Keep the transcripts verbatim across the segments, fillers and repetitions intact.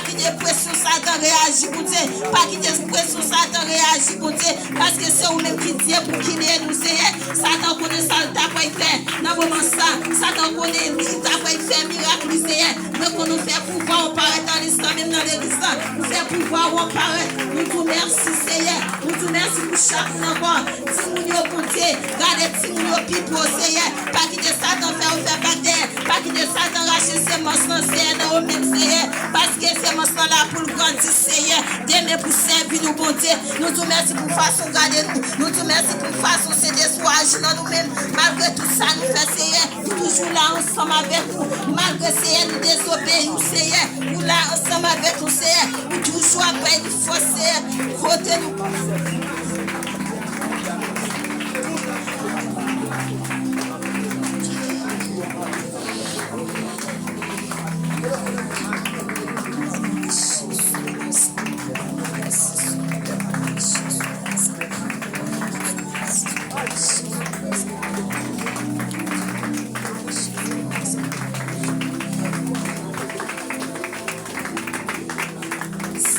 kite presyon Satan reyaji, Bondye. Pa kite presyon Satan reyaji, Bondye. Paske se ou menm ki Dye pou gide nou, Seyè. Satan konnen sa l ta pral fè nan moman sa. Satan konnen li ta pral fè mirak, li, Seyè. Mwen konnen w fè pouvwa w parèt nan legliz la, menm nan legliz la. Ou fè pouvwa w parèt. Nou di w mèsi, Seyè. Nou di w mèsi pou chak moun ankò. Timoun yo, Bondye, gade timoun yo pi pwo, Seyè. Pa kite Satan fè yo fè bak dèyè. Pa kite Satan rache semans lan, Seyè, nan yo menm, Seyè. Paske semans lan la pou l grandi, Seyè. Demen pou sèvi nou, Bondye. Nou di w mèsi pou fason w gade nou. Nou di w mèsi pou fason Sentespri w aji nan nou menm. Malgre tout sa nou fè, Seyè, ou toujou la ansanm avèk nou. Malgre, Seyè, nou dezobeyi w, Seyè, ou la ansanm avèk nou, Seyè. Ou toujou ap bay nou fòs, Seyè. Kote nou pase.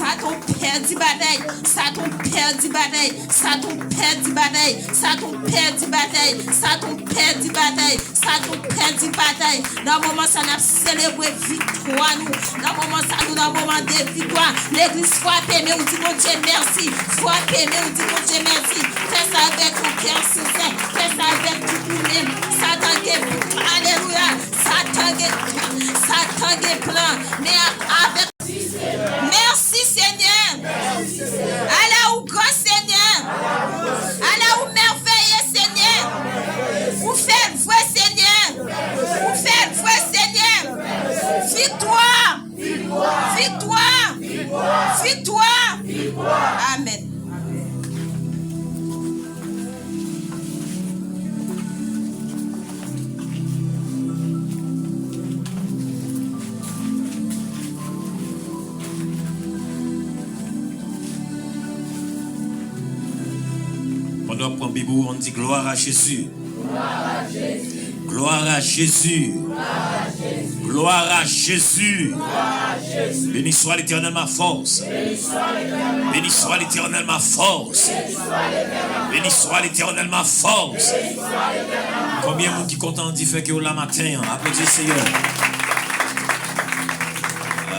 Satan pèdi batay, Satan pèdi batay, Satan pèdi batay, Satan pèdi batay, Satan pèdi batay, Satan pèdi batay. Nan moman sa n ap selebre viktwa nou. Nan moman sa nou nan moman de viktwa. Legliz frape men ou di Bondye mèsi. Frape men ou di Bondye mèsi. Fè sa avèk yon kè sensè. Fè sa avèk tout ou menm. Satan gen, alelouya. Satan gen, Satan gen plan. Men avèk Mèsi, Senyè. Ala ou gran, Senyè. Ala ou mèveye, Senyè. Ou fè l vre, Senyè. Ou fè l vre, Senyè. Viktwa. Viktwa. Viktwa. Amèn. Pandan w ap pran Bib ou, ann di, "Gloire à Jésus. Gloire à Jésus. Gloire à Jésus. Béni soit l'Éternel, ma force. Béni soit l'Éternel, ma force. Béni soit l'Éternel, ma force." Konbyen moun ki kontan di fè ke w la maten an? Aplodi Seyè.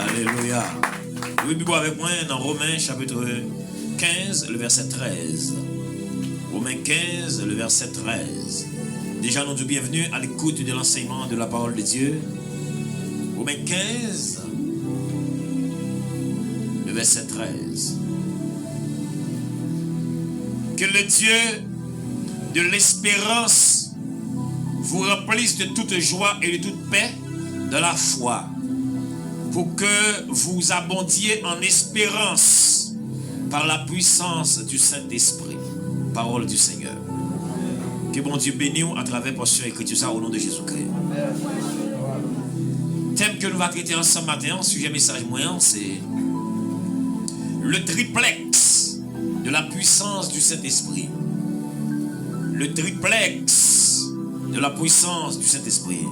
Alelouya. Ouvri Bib ou avèk mwen nan Romen chapit kenz, le vèsè trèz. Romains quinze, le verset treize. Déjà, nous disons bienvenue à l'écoute de l'enseignement de la parole de Dieu. Romains quinze, le verset treize. Que le Dieu de l'espérance vous remplisse de toute joie et de toute paix dans la foi, pour que vous abondiez en espérance par la puissance du Saint-Esprit. Parole du Seigneur. Ke Bondye beni w atravè pòsyon ekriti sa, o non de Jezikri. Tèm ke nou va trete ansanm maten an, sijè mesaj mwen an, se le triplex de la puissance du Saint-Esprit. Le triplex de la puissance du Saint-Esprit.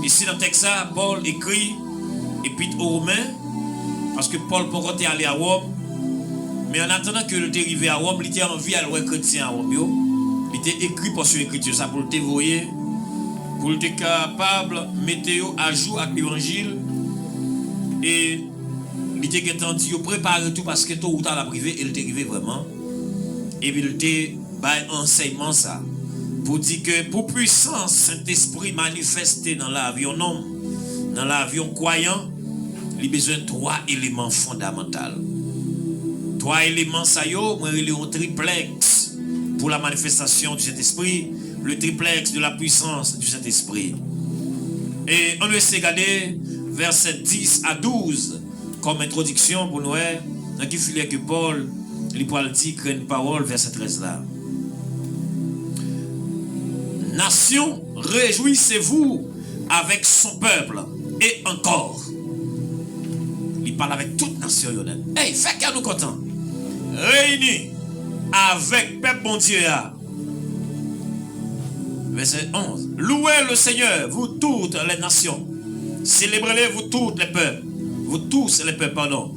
Isi nan tèks sa, Pòl ekri epit o Women, paske Pòl poko te ale a Wòm, men annatandan ke l te rive a Wòm, li te anvi al wè kretyen a Wòm yo. Li te ekri pòsyon ekriti sa pou l te voye, pou l te kapab mete yo ajou ak levanjil, e li te gentan di yo prepare tou, paske to ou ta l ap rive, e l te rive vrèman. Epi l te bay ansèyman sa pou di ke pou pwisans Sentespri manifeste nan lavi yon nonm, nan lavi yon kwayan, li bezwen twa eleman fondamantal. Twa eleman sa yo, mwen rele yon triplex pour la manifestation du Saint-Esprit, le triplex de la puissance du Saint-Esprit. E ann eseye gade vèsè dis a douz kòm entwodiksyon pou n wè nan ki filyè ke Pòl li pral di grenn pawòl vèsè trèz la. Nations, réjouissez-vous avec son peuple. Et encore. Li pale avèk tout nasyon yo nèt. Ey, fè kè nou kontan. Reyini avèk pèp Bondye a. Verset onze. Louez le Seigneur, vous toutes les nations. Célébrez-le, vous tous les peuples. Vous tous les peuples, pardon.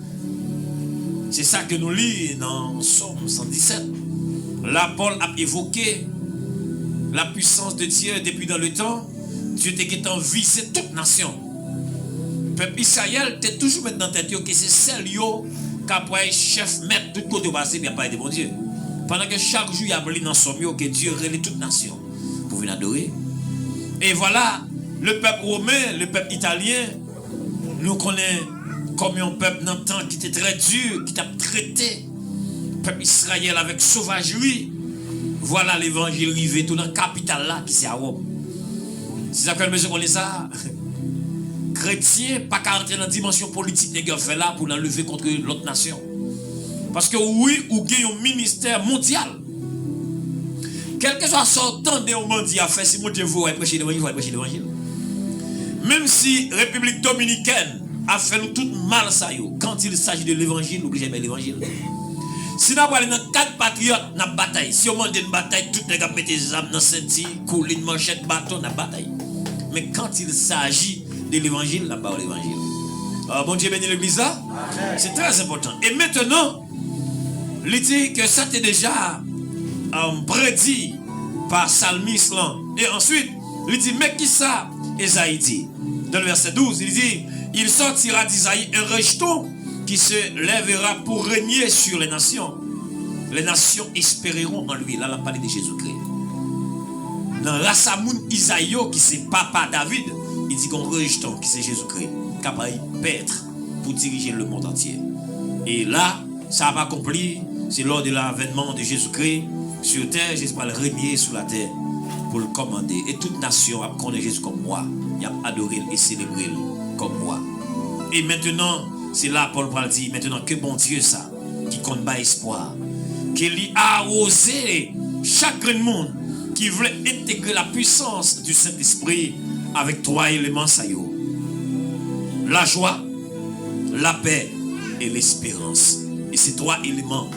Se sa ke nou li nan Sòm san disèt. La, Pòl ap evoke la puissance de Dieu depuis dans le temps. Dye te gentan vize tout nasyon. Pèp Izrayèl te toujou met nan tèt yo ke se sèl yo k ap pral chèf mèt tout kote yo pase, epi y ap pale de Bondye. Pandan ke chak jou y ap li nan Sòm yo ke Dye rele tout nasyon pou vin adore. E vwala, le pèp women, le pèp italyen, nou konnen kòm yon pèp nan tan ki te trè di, ki t ap trete pèp Izrayèl avèk sovajri. Vwala levanjil rive tou nan kapital la ki se a Wòm. Se sa k fè nou bezwen konnen sa. Kretyen pa ka rantre nan dimansyon politik nèg yo ap fè la pou l anleve kont lòt nasyon. Paske wi, ou gen yon ministè mondyal. Kèlkeswa sa w tande yon bandi ap fè, si Bondye voye w al preche levanjil, w al preche levanjil. Menm si Repiblik Dominikèn ap fè nou tout mal sa yo, quand il s'agit de levanjil, nou oblije bay levanjil. Si n ap prale nan kad patriyòt, n ap batay. Si yo mande n batay, tout nèg ap mete zam nan senti, koulin, manchèt, baton, n ap batay. Men quand il s'agit de levanjil, n ap ba yo levanjil. Ah, Bondye beni legliz la. Se trè enpòtan. E mentenan, li di ke sa te deja, euh, predi pa salmis lan. E answit, li di, men kisa Ezayi di? Dans le verset douze, il dit, il sortira d'Isaïe un rejeton qui se lèvera pour régner sur les nations. Les nations espéreront en lui. La, l ap pale de Jezikri. Nan ras a moun Izayi yo, ki se papa David, li di gen yon rejeton ki se Jezikri, k ap pèt pou dirije lemonn antye. E la, sa ap akonpli, se lò de l'avènman de Jezikri sou tè, Jezi pral renye sou latè pou l kòmande. E tout nasyon ap konnen Jezi kòm wa, y ap adore l e selebre l kòm wa. E mentenan, se la Pòl pral di, mentenan ke Bondye sa, ki konn bay espwa, ke li awoze chak grenn moun ki vle entegre la puissance du Saint-Esprit avèk twa eleman sa yo, lajwa, lapè e lesperans. E se twa eleman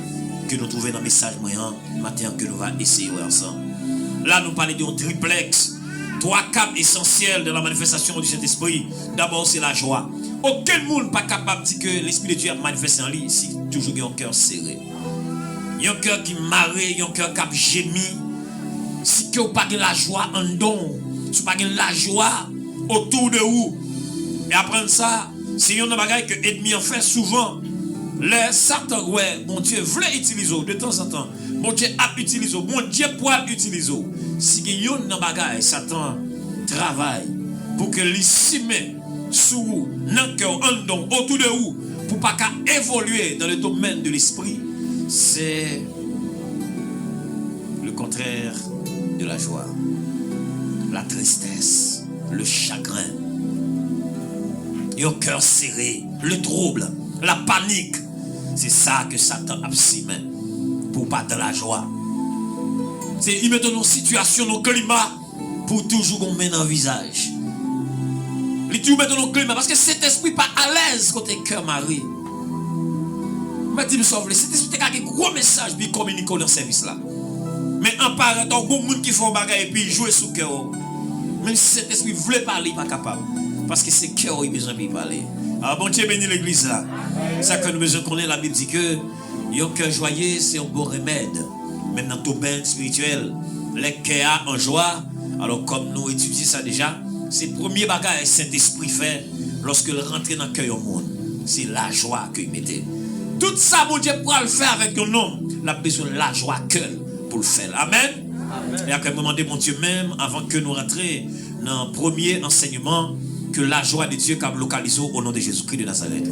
ke nou twouve nan mesaj mwen an maten an ke nou va eseye wè ansanm. La, nou pale de yon triplèks, twa kap esansyèl de la manifestasyon di Sentespri. Dabò, se lajwa. Okenn moun pa kapab di ke Lespri de Dye ap manifeste an li si toujou gen yon kè sere. Yon kè ki mare, yon kè k ap jemi. Si ke w pa gen lajwa anndan w, si w pa gen lajwa otou de ou. E aprann sa, se youn nan bagay ke ènmi an fè souvan. Lè Satan wè Bondye vle itilize w, de tanzantan, Bondye ap itilize w, Bondye pral itilize w. Si gen youn nan bagay Satan travay pou ke li simen sou ou, nan kè w, anndan w, otou de ou, pou w pa ka evolye dans le domaine de l'esprit, c'est le contraire de la joie, la tristesse, le chagrin, yon kè sere, le trouble, la panique. Se sa ke Satan ap simen pou w pa dan lajwa. Se li mete w nan yon sitiyasyon, nan yon klima pou w toujou gon men nan vizaj. Li toujou mete w nan yon klima paske Sentespri pa alèz kote kè mare. Mwen di m sa w vle, Sentespri te ka gen gwo mesaj pou l kominike w nan sèvis la. Men an parèt, ou gon moun ki fè yon bagay epi l jwe sou kè w. Menm si Sentespri vle pale, li pa kapab. Paske se kè w li bezwen pou l pale. A, Bondye beni legliz la. Sa k fè nou bezwen konnen Labib di ke yon kè jwaye se yon bon remèd. Menm nan domèn espirityèl, lè kè a an jwa, alò kòm nou etidye sa deja, se premye bagay Sentespri fè lòske l rantre nan kè yon moun. Se lajwa ke l mete. Tout sa Bondye pral fè avèk yon nonm, l ap bezwen lajwa kè l pou l fè l. Amèn. E apre, mwen mande Bondye menm, avan ke nou rantre nan premye ansèyman, ke lajwa de Dye kab lokalize w o non de Jezikri de Nazarèt.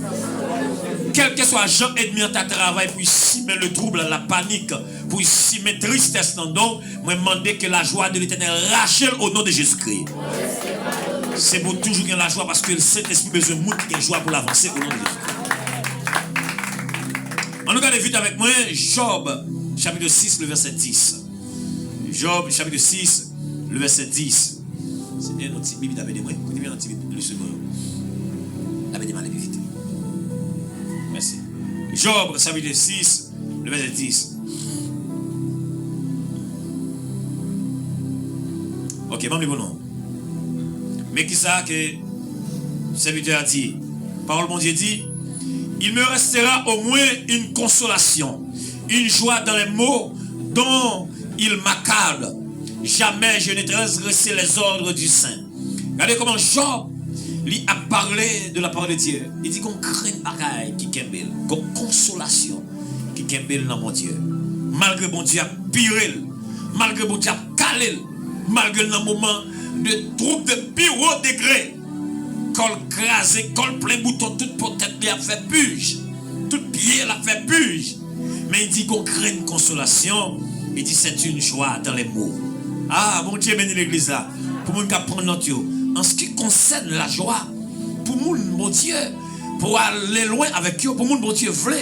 Kèlkeswa jan ènmi an ta travay pou l simen le trouble, la panique, pou l simen tristès nan don, mwen mande ke lajwa de Letènèl rache l o non de Jezikri. Se pou w toujou gen lajwa paske Sentespri bezwen moun ki gen jwa pou l avanse o non de Jezikri. Ann nou gade vit avèk mwen, Jòb, chapit sis, le vèsè dis. Jòb, chapit sis, le vèsè dis. Senyè, yon ti bib, t ap ede mwen. Kote m yon ti bib, le segon yo. T ap ede m ale pi vit. Mèsi. Jòb, chapit sis, le vèsè dis. Ok, ban m li pou nou. Men kisa ke sèvitè a di. Pawòl Bondye di, il me restera au moins une consolation, une joie dans les maux dont il m'accable. Jamais je ne transgressai les ordres du Saint. Gade kòman Jòb, li ap pale de la parole de Dieu. Li di gon grenn bagay ki kenbe l, gon konsolasyon ki kenbe l nan Bondye. Malgre Bondye ap pire l, malgre Bondye ap kale l, malgre l nan moman de twoub de pi wo degre, kò l kraze, kò l plen bouton, tout po tèt li ap fè pij, tout pye l ap fè pij. Men li di gon grenn konsolasyon, li di c'est une joie dans les maux. Ah, Bondye beni legliz la. Pou moun k ap pran nòt yo, an ce qui concerne la joie, pou moun Bondye, pou ale lwen avèk yo, pou moun Bondye vle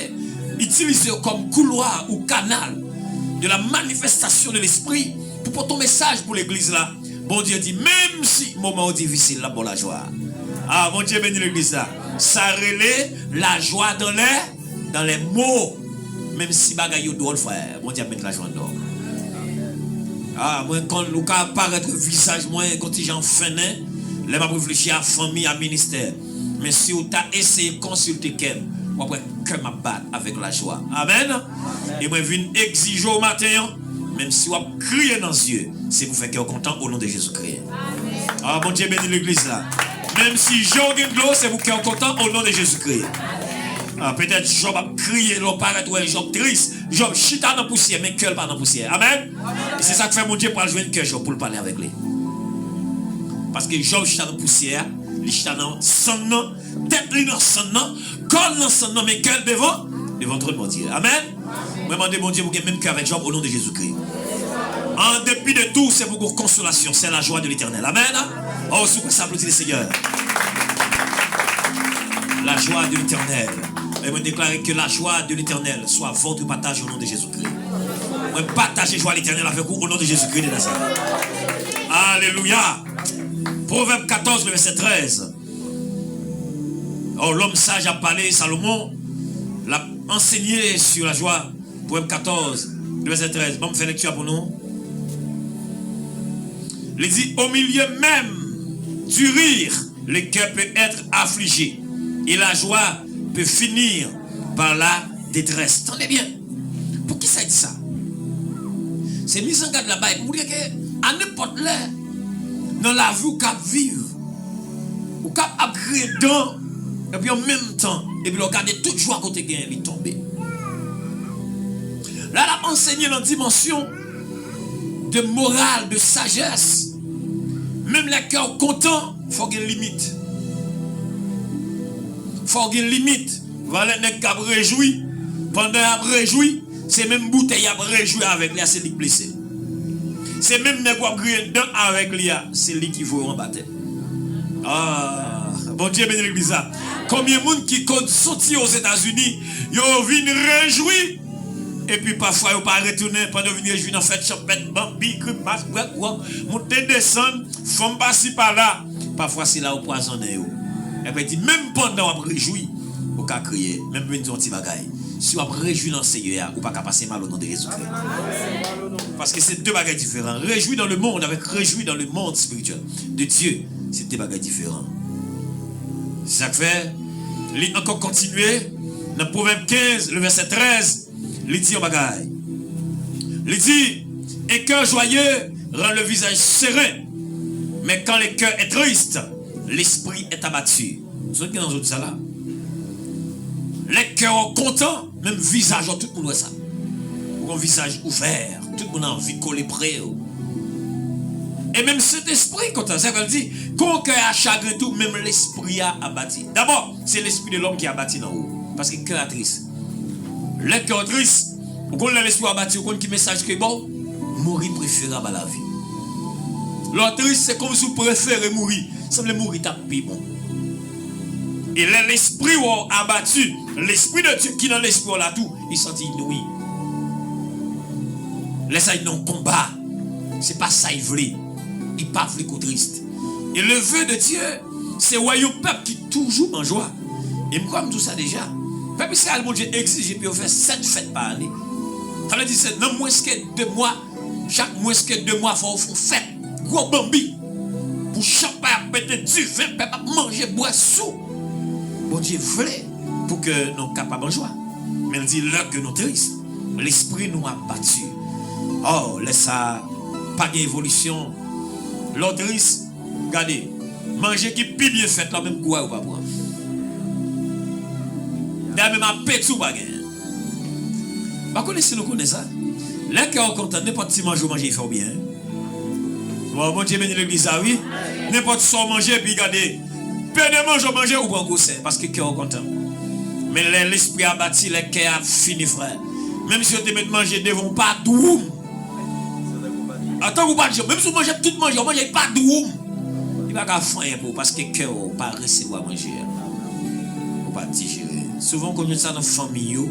itilize yo kòm koulwa ou kanal de la manifestation de l'esprit pou pote yon mesaj pou legliz la, Bondye di, menm si moman yo difisil, l ap ba w lajwa. Ah, Bondye beni legliz la. Sa rele la joie dans les, dans les maux. Menm si bagay yo dwòl, frè, Bondye ap met lajwa anndan w. Ah, mwen konn ou ka parèt vizaj mwen yon ti jan fennen lè m ap reflechi a fanmi, a ministè. Men si w ta eseye konsilte kè m, w ap wè kè m ap bat avèk lajwa. Amèn. E mwen vin egzije w maten an, menm si w ap kriye nan zye, se pou fè kè w kontan o non de Jezikri. Ah, Bondye beni legliz la. Menm si je w gen dlo, se pou kè w kontan o non de Jezikri. Ah, petèt Jòb ap kriye, lè w parèt wè Jòb tris, Jòb chita nan pousyè, men kè l pa nan pousyè. Amèn. E se sa k fè Bondye pral jwenn kè Jòb pou l pale avèk li. Paske Jòb chita nan pousyè a, li chita nan sann nan, tèt li nan sann nan, kò l nan sann nan, men kè l devan, devan twòn Bondye. Amèn. Mwen mande Bondye pou gen menm kè avèk Jòb o non de Jezikri. An depi de tou, se pou gon konsolasyon, c'est la joie de l'Éternel. Amèn. Oh, si w kwè sa, aplodi le Seigneur. La joie de l'Éternel. E mwen deklare ke la joie de l'Éternel soit votre partage au nom de Jésus-Christ. Mwen pataje jwa Letènèl avèk ou o non de Jezikri de Nazarèt. Alelouya. Pwovèb katòz, le vèsè trèz. Oh, lòm saj ap pale, Salomon, l ap ansenye sou lajwa. Pwovèb katòz, le vèsè trèz. Ban m fè lekti a pou nou. Li di, au milieu même du rire, le cœur peut être affligé, et la joie peut finir par la détresse. Tande byen. Poukisa l di sa? Se mizangad la bay pou montre ke a nenpòt lè nan lavi w k ap viv, ou ka ap griyen dan, epi an menm tan, epi lè w gade tout jwa ke w te genyen, li tonbe. La, l ap ansenye nan dimansyon de moral, de sajès. Menm lè kè w kontan, fò w gen limit. Fò w gen limit. Valè nèg k ap rejwi, pandan y ap rejwi, se menm boutèy y ap rejwi avèk li a, se li k blese. Se menm nèg w ap griyen dan avèk li a, se li ki voye w anba tè. Ah, Bondye beni legliz la. Konbyen moun ki konn soti Ozetazini, yo vin rejwi, epi pafwa yo pa retounen, pandan yo vin rejwi nan fèt chanpèt, banbi, grimas, bwè gwòg, moute desann, fanm pasi pala, pafwa se la yo pwazonnen yo. Ebyen di, menm pandan w ap rejwi, ou ka kriye. Men m vin di w yon ti bagay. Si w ap rejwi nan Seyè a, ou pa ka pase mal o non de Jezikri. Paske se de bagay diferan. Rejwi dans le monde avèk rejwi dans le monde spirituel de Dieu, se de bagay diferan. Se sa k fè, li ankò kontinye nan Pwovèb kenz, le vèsè trèz, li di yon bagay. Li di, un cœur joyeux rend le visage serein, mais quand le cœur est triste, l'esprit est abattu. Zòt gen nan zòt sa la. Lè kè w kontan, menm vizaj ou, tout moun wè sa. Ou gen yon vizaj ouvè, tout moun anvi kole pre w. E menm Sentespri kontan, sa vle di, kon kè a chagren tou, menm lespri a abati. Dabò, se l'esprit de l'homme qui est abattu nan ou. Paske kè a tris. Lè kè w tris, ou konn lè lespri w abati, ou konn ki mesaj ke ba w? Mouri preferab a lavi. Lè w tris, se kòmsi w prefere mouri. Sanble mouri t ap pi bon. E lè lespri w abati, lespri de Dye ki nan lespri w la tou, li santi li noui. Lè sa li nan yon konba, se pa sa li vle. Li pa vle ke w tris. E le vœu de Dieu, se wè yon pèp ki toujou an jwa. E m kwè m di w sa deja. Pèp Izrayèl, Bondye egzije pou yo fè sèt fèt pa ane. Sa vle di se nan mwens ke de mwa, chak mwens ke de mwa fò yo fè yon fèt. Gwo banbi. Pou chanpay ap pete, diven, pèp ap manje, bwè, sou. Bondye vle pou ke nou kapab an jwa. Men l di, lè ke nou tris, lespri nou abati. Ò, lè sa a, pa gen evolisyon. Lè w tris, gade, manje ki pi byen fèt la, menm gou a yo pa pran. Dayè, menm apeti w pa genyen. M pa konnen si nou konnen sa. Lè kè w kontan, nenpòt ti manje w manje, li fè w byen. Bon, Bondye beni legliz la, wi. Nenpòt sa w manje, epi gade, pe de manje w manje, ou pran gwosè, paske kè w kontan. Men lè lespri abati, lè kè a fini, frè. Menm si yo te met manje devan w, pa dwoum. Antanke w pa t janm, menm si w manje tout manje, w manje, li pa dwoum. Li pa ka fè anyen pou ou, paske kè w pa resevwa manje a. Ou pa dijere. Souvan, w konn jwenn sa nan fanmi yo.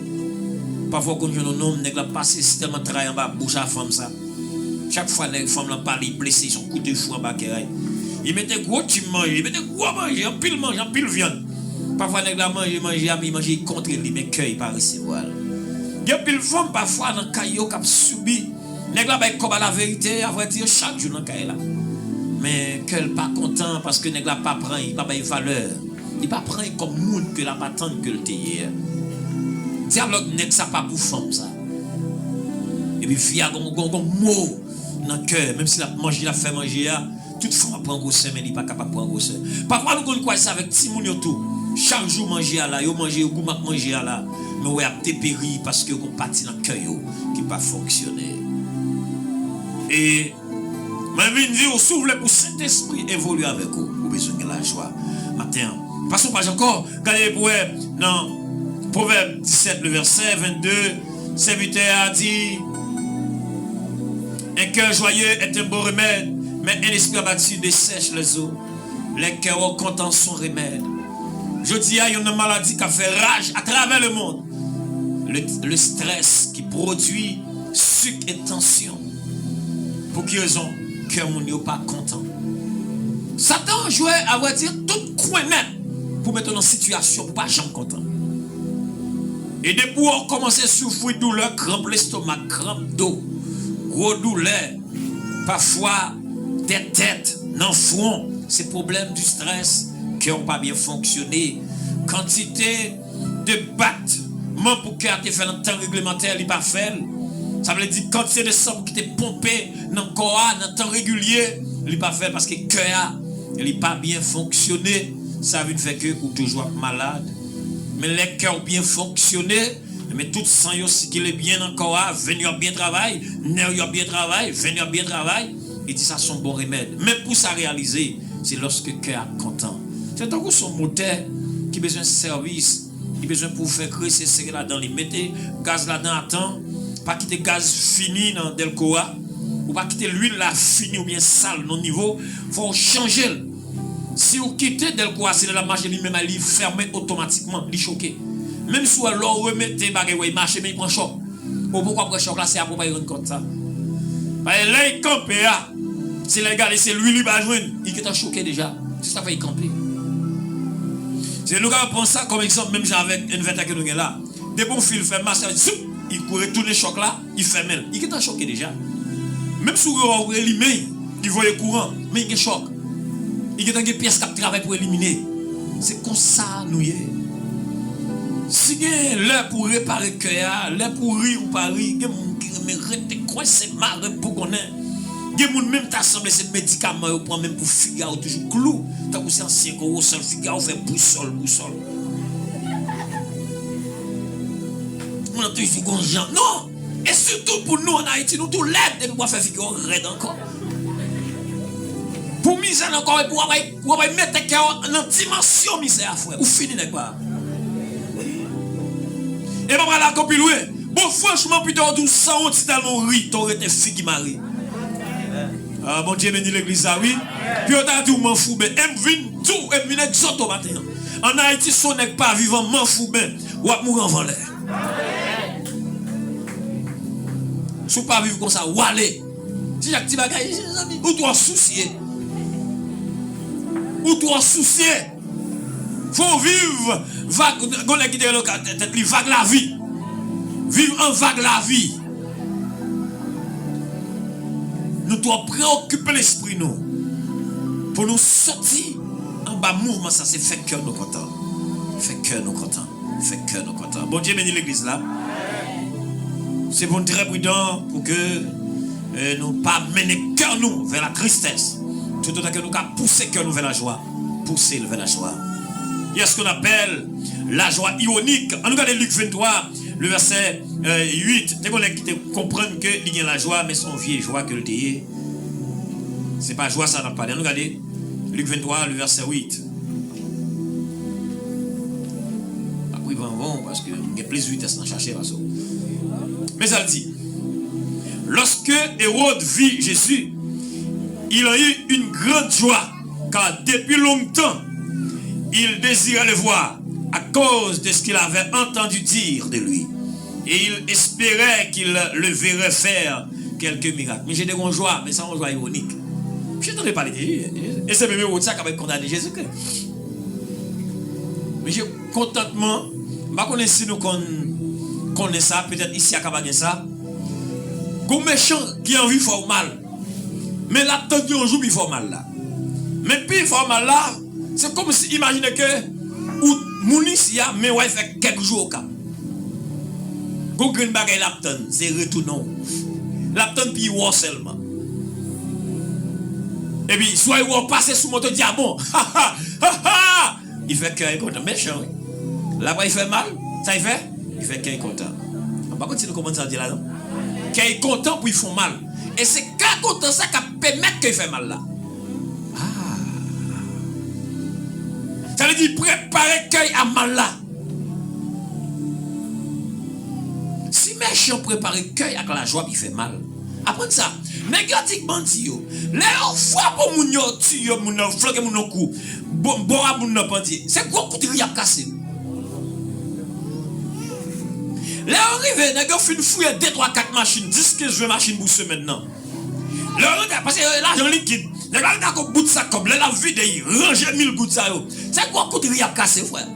Pafwa, w konn jwenn yon nonm, nèg la pase, si tèlman tray anba bouch a fanm sa. Chak fwa nèg fanm lan pale, li blese, se yon kout de fou anba kè a. Li mete gwo tchim manje, li mete gwo manje, anpil manje, anpil vyann. Pafwa nèg la manje, manje a, men manje kontre li, men kè li pa resevwa l. Gen anpil fanm pafwa nan kay yo k ap sibi. Nèg la bay kòb a la verite, avrèdi, chak jou nan kay la. Men kè l pa kontan paske nèg la pa pran, li pa bay valè. Li pa pran l kòm moun ke l ap atann ke l te ye a. Dyab, lòt nèg sa pa pou fanm sa. Epi fi a gon, gon, gon mo nan kè, menm si l ap manje, l ap fè manje a, tout fanm ap pran gwosè, men li pa kapab pran gwosè. Pafwa nou konn kwaze sa avèk timoun yo tou. Chak jou manje a la, yo manje, yo goumen ak manje a la, men w wè ap deperi paske yo gon pati nan kè yo ki pa fonksyone. E Mwen vin di w, si w vle pou Sentespri evolye avèk ou, ou bezwen gen lajwa maten an. Pase yon paj ankò, gade pou wè nan Pwovèb disèt, le vèsè vennde, sèvitè a di, un cœur joyeux est un bon remède, mais un esprit abattu dessèche les os. Lè kè w kontan, se yon remèd. Jodi a, youn nan maladi k ap fè raj atravè lemonn, le, le strès ki pwodui sik e tansyon. Pou ki rezon? Kè moun yo pa kontan. Satan jwe, avrèdi, tout kwen nèt pou mete w nan sitiyasyon pou w pa janm kontan. E depi w kòmanse soufri doulè, kranp lestomak, kranp do, gwo doulè, pafwa tèt tèt, nan fwon, se pwoblèm di strès, kè w pa byen fonksyone. Kantite de batman pou kè a te fè nan tan reglemantè, li pa fè l. Sa vle di kantite de san pou ki te ponpe nan kò a nan tan regilye, li pa fè l paske kè a, li pa byen fonksyone. Sa vin fè ke ou toujou ap malad. Men lè kè w byen fonksyone, men tout san yo sikile byen nan kò a, venn yo ap byen travay, nè yo ap byen travay, venn yo ap byen travay. Li di sa se yon bon remèd. Men pou sa reyalize, se lòske kè a kontan. Se tankou se yon motè ki bezwen sèvis, ki bezwen pou w fè gresye, sere ladan li, mete gaz ladan a tan, pa kite gaz fini nan dèlko a, ou pa kite lwil la fini oubyen sal nan nivo, fò w chanje l. Si w kite dèlko a, se lè l ap mache li menm, li fèmen otomatikman, li choke. Menm si w wè lè w remete bagay, wè, li mache, men li pran chòk. Ou poko ap wè chòk la, se apre w pral rann kont sa. Paske lè li kanpe a, se lè l gade se lwil li pa jwenn, li gentan choke deja. Se sa fè li kanpe. Se nou ka pran sa kòm egzanp, menm jan avèk envètè ke nou gen la. Depi yon fil fè mache, zoup, li kouri tounen chòk la, li fèmen l. Li gentan choke deja. Menm si w wè w elimen, li voye kouran, men li gen chòk. Li gentan gen pyès k ap travay pou elimine. Se konsa nou ye. Si gen lè pou repare kè a, lè pou ri ou pa ri, gen moun ki renmen rete kwense, mare bougonnen. Gen moun menm ta sanble se medikaman yo pran menm pou figa yo toujou klou, tankou se ansyen kowosòl, figa yo fè bousòl, bousòl. Moun nan toujou gon jan. Non! E sitou pou nou ann Ayiti, nou tou lèd, depi w ap fè figi w rèd ankò. Pou mizè nan kò w, epi w ap al, w ap al mete kè w nan dimansyon mizè a, frè. Ou fini nèg pa. E pa pral ak anpil lwen. Bon, franchman, pito w di w san wont si tèlman w ri, tan w rete figi mare. Ah, Bondye beni legliz la, wi. Pi yo ta di w manfouben. E m vin di w, e m vin egzòte w maten an. Ann Ayiti, si w nèg pa viv an manfouben, w ap mouri anvan lè. Si w pa viv konsa, w ale. Ti jak ti bagay, zanmi, ou twò sousye. Ou twò sousye. Fò w viv vag, gon nèg ki te rele tèt li vag lavi. Viv an vag lavi. Nou twò preokipe lespri nou pou nou soti anba mouvman sa, se fè kè nou kontan. Fè kè nou kontan. Fè kè nou kontan. Bondye beni legliz la. Se pou nou trè pridan pou ke euh, nou pa mennen kè nou vè la tristès. Toutotan ke nou ka pouse kè nou vè lajwa, pouse l vè lajwa. Il y a ce qu'on appelle la joie ironique. Ann nou gade Lik venntwa, le vèsè euh, uit. Te gen nèg ki te konprann ke li gen lajwa, men se yon vye jwa ke l te ye. Se pa jwa sa n ap pale. Ann nou gade Lik venntwa, le vèsè uit. M ap rive anvan w, paske m gen plis vitès nan chache pase w. Men sa l di, lorsque Hérode vit Jésus, il en eut une grande joie, car depuis longtemps, il désirait le voir à cause de ce qu'il avait entendu dire de lui. Et il espérait qu'il le verrait faire quelques miracles. Misye te gen yon jwa, men se yon jwa iwonik. Misye tande pale de Jezi. E se menm Ewòd sa k ap kondane Jezikri. Misye kontantman, m pa konnen si nou konn konnen sa, petèt isi a ka pa gen sa. Gon mechan ki anvi fè w mal. Men l ap tann yon jou pou l fè w mal la. Men pou l fè w mal la, se kòmsi imajine ke ou moun isi a, men w al fè kèk jou Okap. Gon grenn bagay l ap tann, se retounen w. L ap tann pou l wè w sèlman. Epi, swa l wè w pase sou moto, di, "A bon, ha, ha, ha, ha!" Li fè kè l kontan. Mechan, wi. L ap fè mal, sa l fè? Li fè kè l kontan. M pa konn si nou konprann sa m di la, non? Kè l kontan pou l fè w mal. E se kè kontan sa k ap pèmèt ke l fè mal la. Ah. Sa vle di, prepare kè l a mal la. Si mechan prepare kè l ak lajwa pou l fè mal, aprann sa. Nèg yo di k bandi yo, lè yo frape moun, yo tiye moun nan, flanke moun nan kou, bò a moun nan pandye, se gwo kout ri y ap kase. Lè yo rive, nèg yo fin fouye de, twa, kat machin, dis, kenz, ven machin pou semèn nan. Lè yo rantre, paske lajan likid, nèg la rantre ak yon bout sak kòb, lè l ap vide, li ranje mil goud sa yo. Se gwo kout ri y ap kase, frè.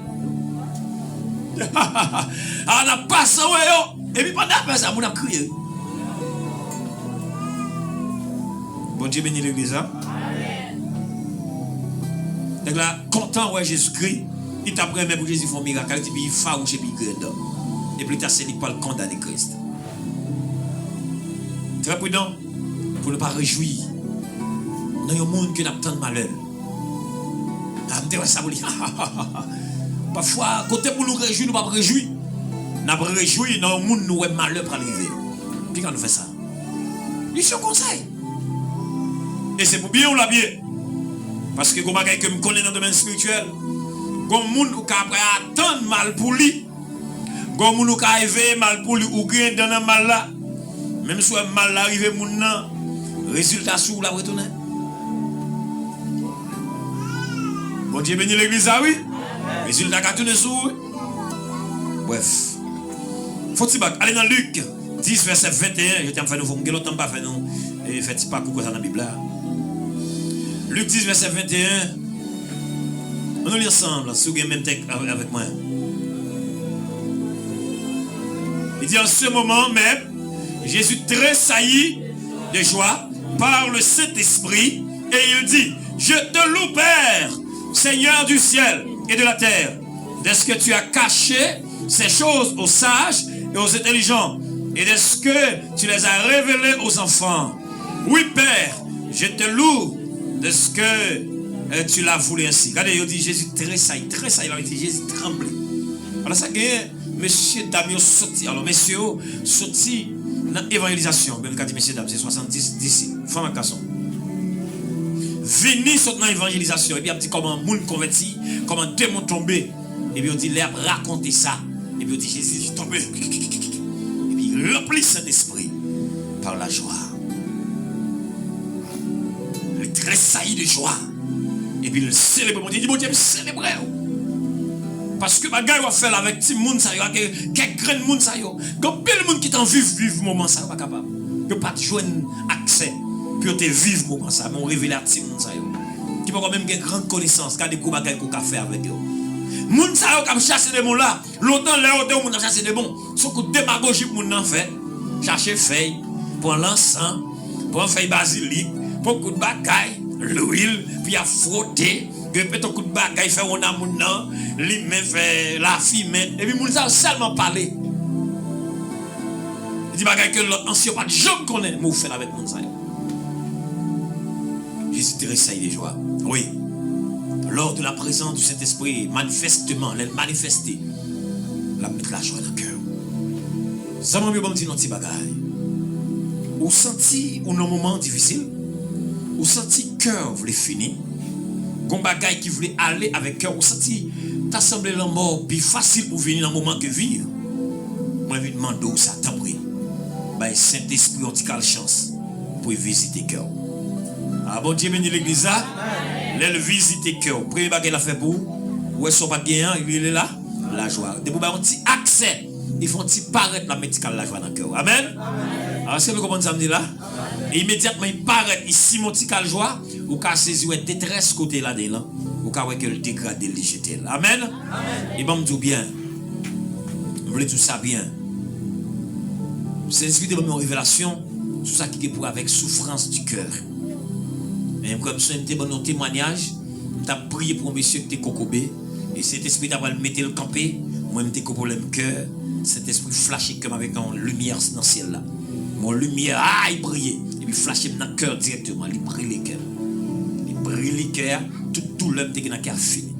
A, n ap pase wè yo. Epi pandan y ap fè sa, moun ap kriye. Bondye beni legliz la. Nèg la kontan wè Jezikri. Li t ap renmen pou Jezi fè yon mirak. Li di, "Pi fawouch epi grenn." Epi li ta se li k pral kondane Kris. Trè pridan pou nou pa rejwi nan yon moun ke n ap tann malè. A, m te wè sa pou li. Pafwa, kote pou nou rejwi, nou p ap rejwi. N ap rejwi nan yon moun nou wè malè pral rive. Piga nou fè sa. Li se yon konsèy. E se pou byen w l ap ye. Paske gon bagay ke m konnen nan domèn espirityèl, gon moun ou ka apre atann mal pou li. Gon moun ou ka eveye mal pou li, ou griyen dan nan mal la. Menm si w wè mal la rive moun nan, rezilta sou ou l ap retounen. Bondye beni legliz la, wi. Rezilta ka tounen sou ou, wi. Brèf. Fon ti bak, ale nan Lik dis, vèsè venteyen, jodi a m fè nou fò, m gen lontan m pa fè nou, e, fè ti pakou konsa nan Bib la. Lik dis, vèsè venteyen, ann nou li ansanm, si w gen menm tèks avè-, avèk mwen. Il dit, en ce moment même, Jésus tressaillit de joie par le Saint-Esprit, et il dit, je te loue, Père, Seigneur du ciel et de la terre, de ce que tu as caché ces choses aux sages et aux intelligents, et de ce que tu les as révélées aux enfants. Oui, Père, je te loue de ce que euh, tu l'as voulu ainsi. Gade, yo di Jezi tresayi, tresayi, la di Jezi tranble. Alò sa genyen, mesye dam yo soti, alò mesye yo soti nan evanjelizasyon, oubyen nou ka di mesye dam, se swasanndis disip, fanm ak gason. Vini sot nan evanjelizasyon, epi ap di kòman moun konvèti, kòman demon tonbe. Epi yo di, lè ap rakonte sa, epi yo di, Jezi tonbe. Epi ranpli Sentespri pa lajwa. Li tresayi de jwa. Epi l selebre Bondye. Li di, Bondye, m selebre w. Paske bagay w ap fè la avèk timoun sa yo, ak kèk grenn moun sa yo. Gen anpil moun ki t anvi viv moman sa yo, pa kapab. Yo pa t jwenn aksè pou yo te viv moman sa, men w revele a timoun sa yo. Ki poko menm gen grann konesans, gade gwo bagay ke w ka fè avèk yo. Moun sa yo k ap chache demon la, lontan lè yo te yon moun ap chache demon, se yon kout demagoji pou moun nan fè. Chache fèy, pran lansan, pran fèy bazilik, pran kout bagay, lwil, pou y ap fwote, Gen pete kout bagay fè wonn a moun nan, limen, fè lafimen. Epi moun sa yo sèlman pale. Li di bagay ke lòt ansyen yo pa t janm konnen, men ou fè l avèk moun sa yo. Jezi te resèy de jwa. Wi. Lors de la présence du Saint-Esprit, manifestement, lè l manifeste, l ap met lajwa nan kè w. Zanmi m yo, ban m di nou yon ti bagay. Ou santi ou nan moman difisil? Ou santi kè w vle fini? Gon bagay ki vle ale avèk kè w? Ou santi ta sanble lanmò pi fasil pou vini nan moman ke vi? Mwen vin mande w sa, tanpri. Bay Sentespri yon ti kal chans pou l vizite kè w. A, Bondye beni legliz la. Lè l vizite kè w, premye bagay l ap fè pou ou, ou wè sa w pa t genyen an, li rele la, lajwa. Depi w bay yon ti aksè, li fè yon ti parèt, l ap met ti kal lajwa nan kè w. Amèn. A, èske nou konprann sa m di la? E imedyatman li parèt, li simen yon ti kal jwa, ou ka sezi wè detrès kote ladan l lan, ou ka wè ke l degrade l, li jete l. Amèn. E ban m di w byen, m vle di w sa byen. Sentespri te ban m yon revelasyon sou sa ki gen pou wè avèk soufrans di kè. E m kwè m sonje m te ban nou yon temwayaj, m t ap priye pou yon mesye ki te kokobe, e Sentespri ta pral mete l kanpe, mwen m te gen pwoblèm kè, Sentespri flache kè m avèk yon limyè nan syèl la. Yon limyè, ay, briye, epi flache m nan kè dirèkteman, li brile kè. Li brile kè a, tout doulè m te gen nan kè a fini.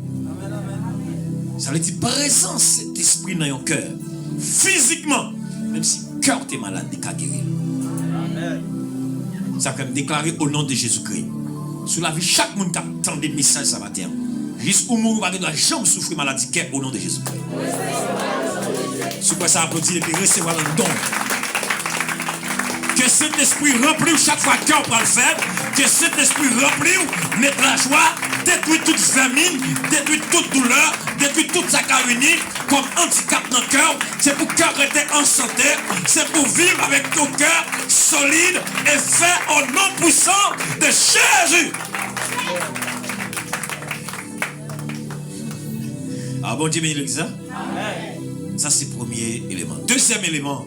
Sa vle di prezans Sentespri nan yon kè, fizikman, menm si kè w te malad, li ka geri l. Sa fè m deklare o non de Jezikri, sou lavi chak moun k ap tande mesaj sa maten an, jis ou mouri, ou pa gen dwa janm soufri maladi kè o non de Jezikri. Si w kwè sa, aplodi epi resevwa l nan don. Ke Sentespri ranpli w chak fwa kè w pral fèb. Ke Sentespri ranpli w, met lajwa, detwi tout vèmin, detwi tout doulè, detwi tout sa k ka vini kòm andikap nan kè w. Se pou kè w rete an sante, se pou w viv avèk yon kè solid e fè o non pwisan de Jezi. A, Bondye beni legliz la. Sa se premye eleman. Dezyèm eleman,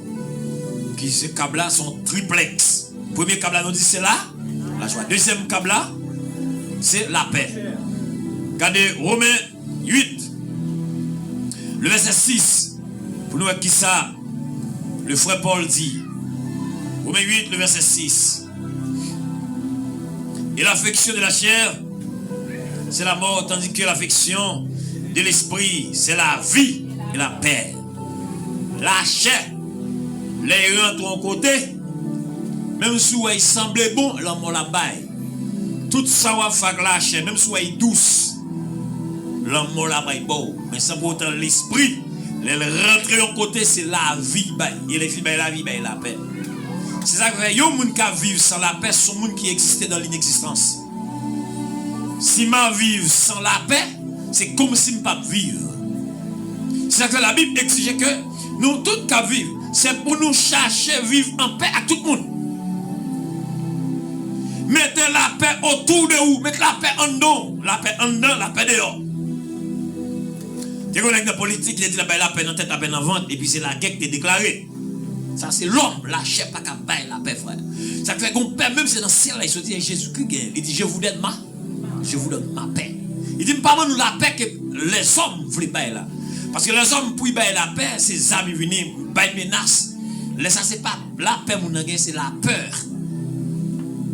ki se kab la, se yon triplèks. Premye kab la, nou di se la, lajwa. Dezyèm kab la, se lapè. Gade Women uit, le vèsè sis, pou nou wè kisa le frè Pòl di. Women uit, le vèsè sis. Et l'affection de la chair, c'est la mort, tandis que l'affection de l'esprit, c'est la vie et la paix. Lachè, lè l rantre yon kote, menm si w wè l sanble bon, lanmò l ap bay. Tout sa w ap fè ak lachè, menm si w wè l dous, lanmò l ap bay ba w. Men san pou otan lespri, lè l rantre yon kote, se lavi l bay. E lè l fin bay lavi, l bay lapè. Se sa k fè yon moun k ap viv san lapè, se yon moun ki egziste dan linegzistans. Si m ap viv san lapè, se kòmsi m p ap viv. Se sa k fè Labib egzije ke nou tout k ap viv, se pou nou chache viv an pè ak tout moun. Mete lapè otou de ou, met lapè anndan w, lapè anndan, lapè deyò. Te gen yon nèg nan politik, li te di l ap bay lapè nan tèt, lapè nan vant, epi se lagè ki te deklare. Sa se lòm, lachè pa ka bay lapè, frè. Sa k fè gon pè, menm se nan syèl la, li soti, e Jezikri genyen. Li di, je vous donne ma, je vous donne ma paix. Li di, m pa ban nou lapè ke lèzòm vle bay la. Paske lèzòm, pou y bay lapè, se zam y vini, bay menas. Lè sa se pa lapè moun nan gen, se lapè.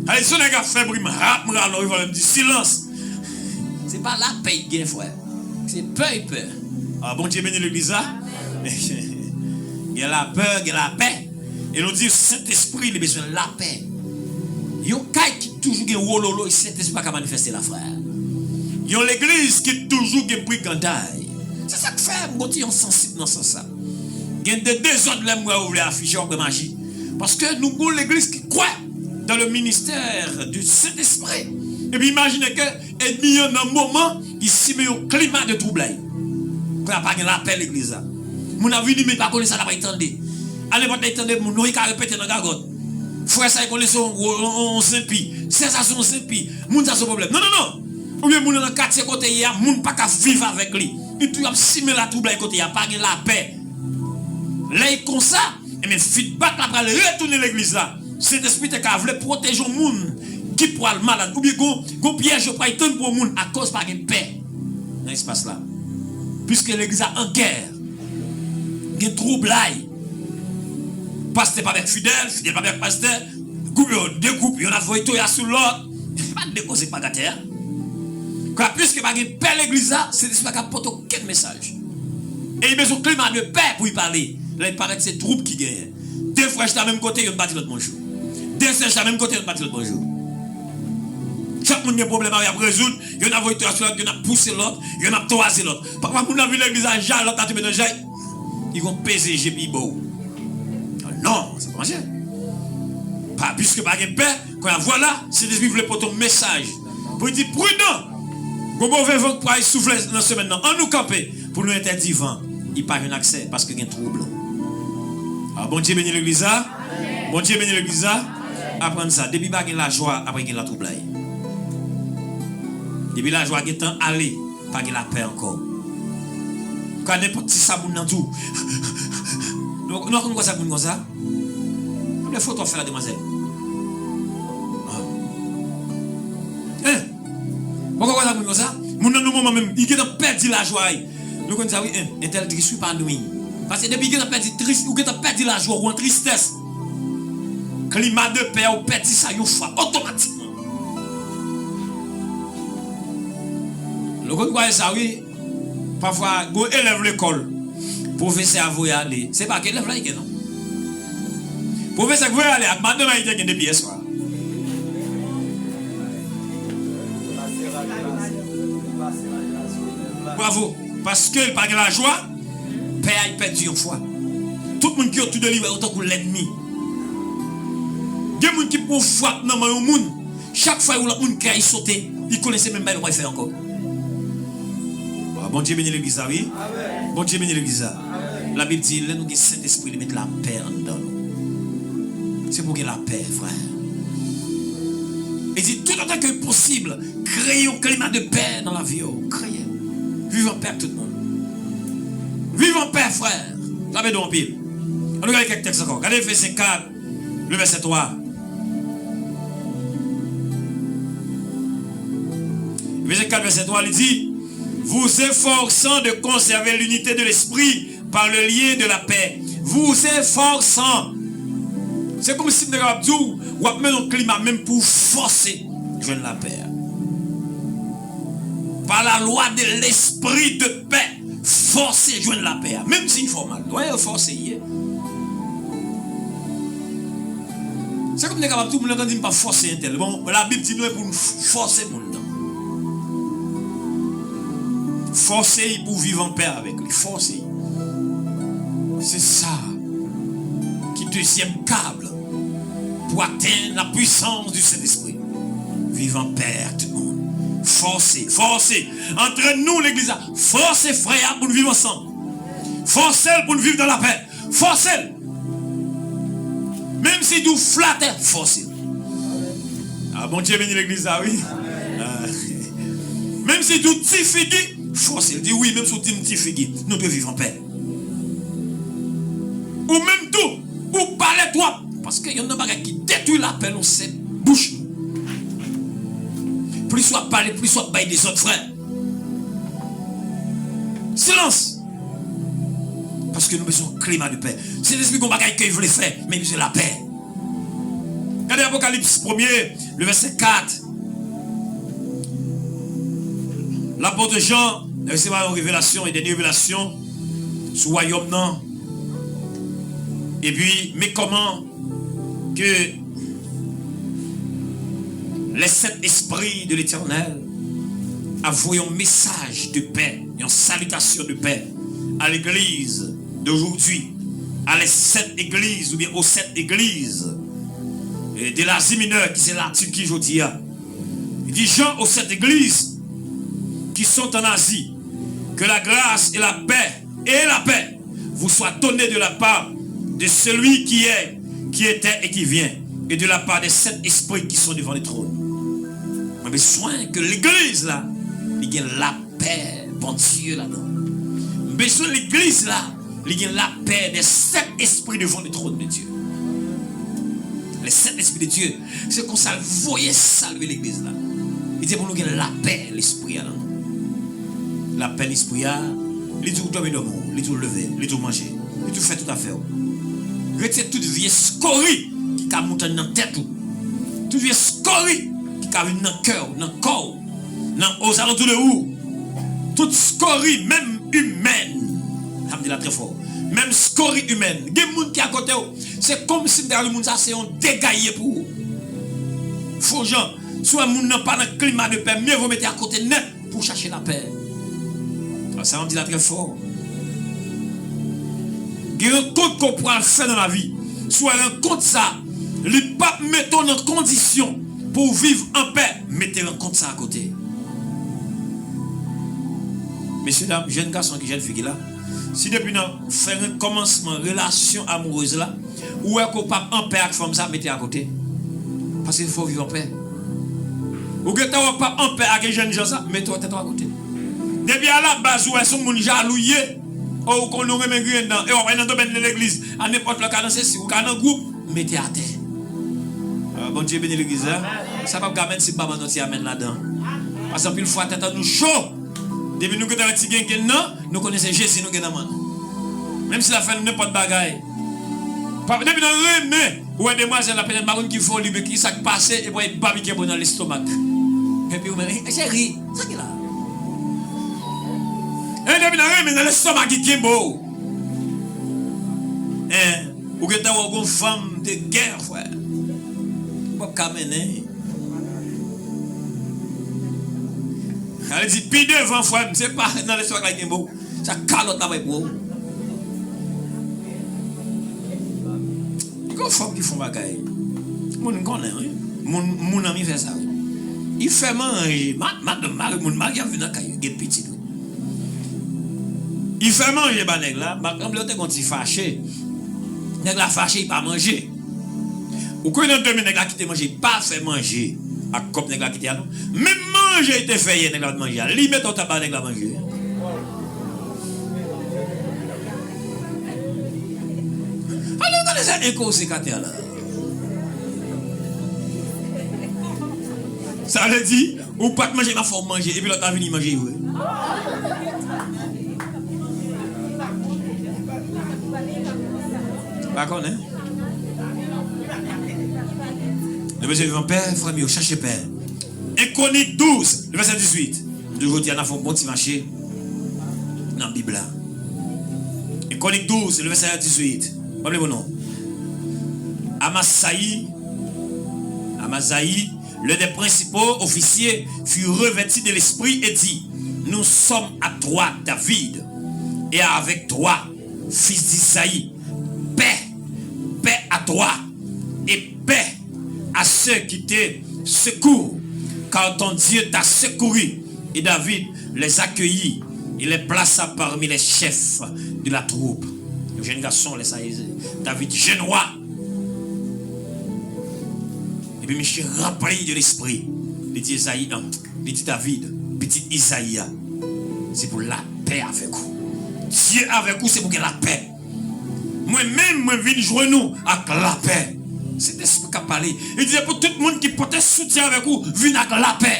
Sa vle di, si yon nèg ap fè bri, m rap, m rale yon revòlvè, m di, silans. Se pa lapè y gen, frè. Se pè y pè. A, Bondye beni legliz la. Gen lapè, gen lapè. E nou di Sentespri, li bezwen lapè. Yon kay ki toujou gen wololo, Sentespri pa ka manifeste la, frè. Yon legliz ki toujou gen briganday. Se sa k fè m gon ti jan sansib nan sans sa. Gen de dezòd lè m wè yo vle afiche, w ap wè maji. Paske nou gon legliz ki kwè dans le ministère du Saint-Esprit. Epi imajine ke enmi an nan moman, li simen yon klima de twoublay. Kounye a pa gen lapè legliz la. Moun ap vini, men li pa konnen sa l ap tande. A nenpòt lè li tande moun, non, li ka repete nan gagòt. Frè sa, li konnen se yon, yon, yon, yon zenpi. Sè sa se yon zenpi. Moun sa se yon pwoblèm. Non, non, non. Oubyen moun nan katye kote l ye a, moun pa ka viv avèk li. Li toujou ap simen latwoublay kote l ye a, pa gen lapè. Lè l konsa, ebyen, feedback la pral retounen legliz la. Sentespri te ka vle pwoteje yon moun ki pral malad, oubyen gon, gon pyèj yo pral tann pou yon moun akoz pa gen pè nan espas la. Piske legliz la an gè, gen twoublay. Pastè pa avèk fidèl, fidèl pa avèk pastè. Gwoup yo, de gwoup, yonn ap voye toya sou lòt. Pa de koze k pa gatè a. Kwa, piske pa gen pè legliz la, Sentespri pa ka pote okenn mesaj. E li bezwen klima de pè pou li pale. Lè li parèt, se twoup ki genyen. De frè chita menm kote, yonn pa di lòt bonjou. De sè chita menm kote, yonn pa di lòt bonjou. Chak moun gen pwoblèm a yo y ap rezoud, yonn ap voye toya sou lòt, yonn ap pouse lòt, yonn ap twaze lòt. Pafwa moun nan vin legliz la, ja lòt la tonbe nan jay. Li gon peze je pi bo. Non, se pa mache. Pa, piske pa gen pè, kounye a vwala, Sentespri vle pote yon mesaj. Pou li di, pridan! Gon move van k pral soufle nan semèn nan. Ann nou kanpe pou nou entèdi van. Li pa jwenn aksè paske gen twoub. A, Bondye beni legliz la. Bondye beni legliz la. Aprann sa. Depi pa gen lajwa, apre gen latwoublay. Depi lajwa gentan ale, pa gen lapè ankò. Ka nenpòt ti sa moun nan di w. Nou, nou konn konsa moun konsa? Konbyen foto w ap fè la, demwazèl? Ah. Hein? Ou konn konsa moun konsa? Moun nan, nan moman menm, li gentan pèdi lajwa, wi. Nou konn sa, wi, hein? Entèl tris, wi, pa nou, wi. Paske depi li gentan pèdi tris, ou gentan pèdi lajwa, ou an tristès. Klima de pè, ou pèdi sa yon fwa, otomatikman. Nou konn kwè sa, wi. Pafwa, gon elèv lekòl, pwofesè a voye ale. Se pa ke elèv la li gen, non. Pwofesè k voye ale ak madanm a li te gen depi yèswa. Bravo. Paske l pa gen lajwa, pè a li pèdi yon fwa. Tout moun ki otou de li wè yo tankou lènmi. Gen moun ki pran fwap nan men yon moun. Chak fwa yon lòt moun kè a sote, li konnen se menm bagay l pral fè ankò. Ah, Bondye beni legliz la, wi. Bondye beni legliz la. Labib di, lè nou gen Sentespri, li met lapè anndan nou. Se pou gen lapè, frè. Li di, tout otan ke posib, kreye yon klima de pè nan lavi w. Kreye. Viv an pè ak tout moun. Viv an pè, frè. Sa ede w anpil. Ann nou gade kèk tèks ankò. Gade Efezyen kat. Le verset trois. Efésyen kat, vèsè twa, li di, vous efforçant de conserver l'unité de l'esprit par le lien de la paix. Vous efforçant. Se kòmsi m te kapab di w, w ap mennen yon klima menm pou w fòse jwenn lapè a. Par la loi de l'esprit de paix. Fòse jwenn lapè a, menm si l fè w mal. Wè, fòse l ye. Se kòm m te kapab di w, moun nan di m pa fòse entèl. Bon, Labib di nou e pou n fòse moun nan. Fòse l pou viv an pè avèk li. Fòse l. Se sa ki dezyèm kab pou atteindre la puissance du Saint-Esprit. Viv an pè ak tout moun. Fòse, fòse. Antre nou, legliz la. Fòse frè a pou n viv ansanm. Fòse l pou n viv nan lapè. Fòse l. Menm si di w flatè, fòse l. Ah, Bondye beni legliz la, wi. Ah. Menm si di w ti figi, fòse l. Di wi, menm si w di m ti figi, nou dwe viv an pè. Ou menm tou, ou pale twòp. Paske yonn nan bagay ki detwi lapè nou, se bouch nou. Plis w ap pale, plis w ap bay dezòd, frè. Silans. Paske nou bezwen yon klima de pè. Sentespri gon bagay ke l vle fè, men l bezwen lapè. Gade Apokalips premye, le vèsè kat. Lapòt Jan resevwa yon revelasyon, e dènye revelasyon sou wayòm nan. Epi, men kòman ke les sept esprits de l'Éternel ap voye yon mesaj de pè, yon salitasyon de pè a legliz d'aujourd'hui, a les sept églises oubyen aux sept églises, eh, de l'Asie mineure, ki se Latiki jodi a. Li di, Jean aux sept églises qui sont en Asie, que la grâce et la paix, et la paix vous soient données de la part de celui qui est, qui était et qui vient, et de la part des sept esprits qui sont devant le trône. Mwen bezwen ke legliz la, li gen lapè Bondye ladan l. Mwen bezwen legliz la, li gen lapè des sept esprits devant le trône de Dieu. Le Saint-Esprit de Dieu. Se konsa l voye salye legliz la. Li di pou nou gen lapè lespri a nan nou. Lapè lespri a, li di w dòmi, dòmi w, li di w leve, li di w manje, li di w fè tout afè w. Retire tout vye skori ki ka moute nan tèt ou. Tout vye skori ki ka vin nan kè w, nan kò w, nan ozalantou de ou. Tout skori, menm imèn. Sa m di la trè fò. Menm skori imèn. Gen moun ki akote w, se kòmsi m ta di moun sa se yon dega l ye pou ou. Fo jan, si w wè moun nan pa nan klima de pè, mye vo mete akote nèt pou w chache lapè. Sa m di la trè fò. Gen rankont ke w pral fè nan lavi. Si w wè rankont sa, li p ap mete w nan kondisyon pou w viv anpè, mete rankont sa akote. Mesye dam, jèn gason ki jèn fi ki la, si depi nan fè kòmansman relasyon amourez la, ou wè ke w p ap anpè ak fanm sa, mete akote. Paske fò w viv anpè. Ou gentan wè w p ap anpè ak jèn jan sa, mete tèt ou akote. Depi alabaz ou wè se yon moun jalou ye, o ou konnen w renmen griyen dan, e w ap nan domèn de legliz, a nenpòt lè w ka nan sesi, ou ka nan gwoup, mete atè. Ah, Bondye beni legliz la. Sa p ap ka menm si m pa ban nou ti amèn ladan. Paske anpil fwa tèt an nou cho. Depi nou gentan wè ti gengen nan, nou konnen se Jezi nou gen nan men nou. Menm si l ap fè nou nenpòt bagay. Pa, depi nan renmen, ou wè demwazèl la, petèt m pa konn ki foli, men ki sa k pase, epi w wè babike bo nan lestomak. Epi ou menm, "Eh, cheri, sa ki la?" E depi nan renmen, nan lestomak ki kenbe w. Hein? Ou gentan wè w gon fanm de gè, frè. Ou p ap ka mennen. Sa vle di, pi devan, frè m, se pa nan lestomak la gen bo. Sa kalòt la bay pou ou. Gon fanm ki fè yon bagay. Moun konnen, wi. Moun, moun an mi fè sa, wi. Li fè manje. Ma-, madanm, mari, moun, mari ap vin nan kay, gen pitit, wi. Li fè manje ba nèg la, m ap sanble yo te gon ti fache. Nèg la fache, li pa manje. Ou konnen nan demen nèg la kite manje, li pa fè manje ak kòb nèg la kite a non. Menm manje li te fè yè nèg la pa t manje a, li mete yon tab ba nèg la manje. Ale, gade sa enkoze k atè a la. Sa vle di, ou pa t manje, m ap fè w manje, epi lòt la vini manje vre. Pa konnen. Nou bezwen viv anpè, frè m yo, chache pè. En Kronik douz, le vèsè dizuit. M toujou di a n ap fè yon bon ti mache nan Bib la. En Kronik douz, le vèsè dizuit. Pa bliye pou nou. Amasayi, Amasayi, l'un des principaux officiers, fut revêtu de l'Esprit et dit, "Nous sommes à toi, David, et avec toi, fils d'Isaïe, paix, paix à toi, et paix à ceux qui te secouent, car ton Dieu t'a secouru." Et David les accueillit et les plaça parmi les chefs de la troupe. Yon jèn gason, lè sa, David, jèn wa. Epi misye ranpli de lespri. Li di Ezayi, non, li di David, pitit Izayi a, se pou lapè avèk ou. Dye avèk ou, se pou gen lapè. Mwen menm, mwen vin jwenn ou ak lapè. Sentespri k ap pale. Li di, se pou tout moun ki pote soutyen avèk ou vin ak lapè.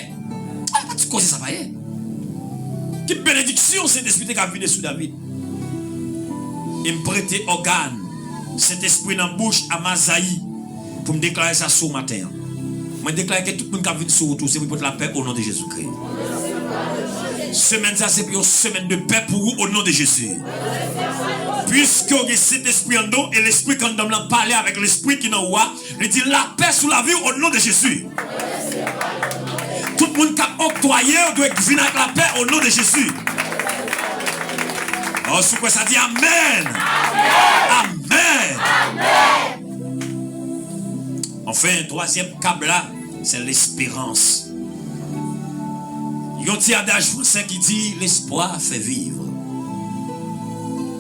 A, pa ti koze sa pa ye. Ki benediksyon Sentespri te ka vide sou David. E m prete ògàn Sentespri nan bouch Amazayi pou m deklare sa sou w maten an. Mwen deklare ke tout moun k ap vin sou wout ou, se pou yo pote lapè o non de Jezikri. Semèn sa, se pou yon semèn de pè pou ou o non de Jezi. Piske w gen Sentespri anndan w, e Lespri k anndan m lan pale avèk lespri ki nan ou a, li di lapè sou lavi w o non de Jezi. Tout moun k ap oktwaye w dwe vin ak lapè o non de Jezi. O, si w kwè sa, di amèn. Amèn. Anfen, twazyèm kab la, se lesperans. Yon ti adaj fransè ki di, l'espoir fait vivre.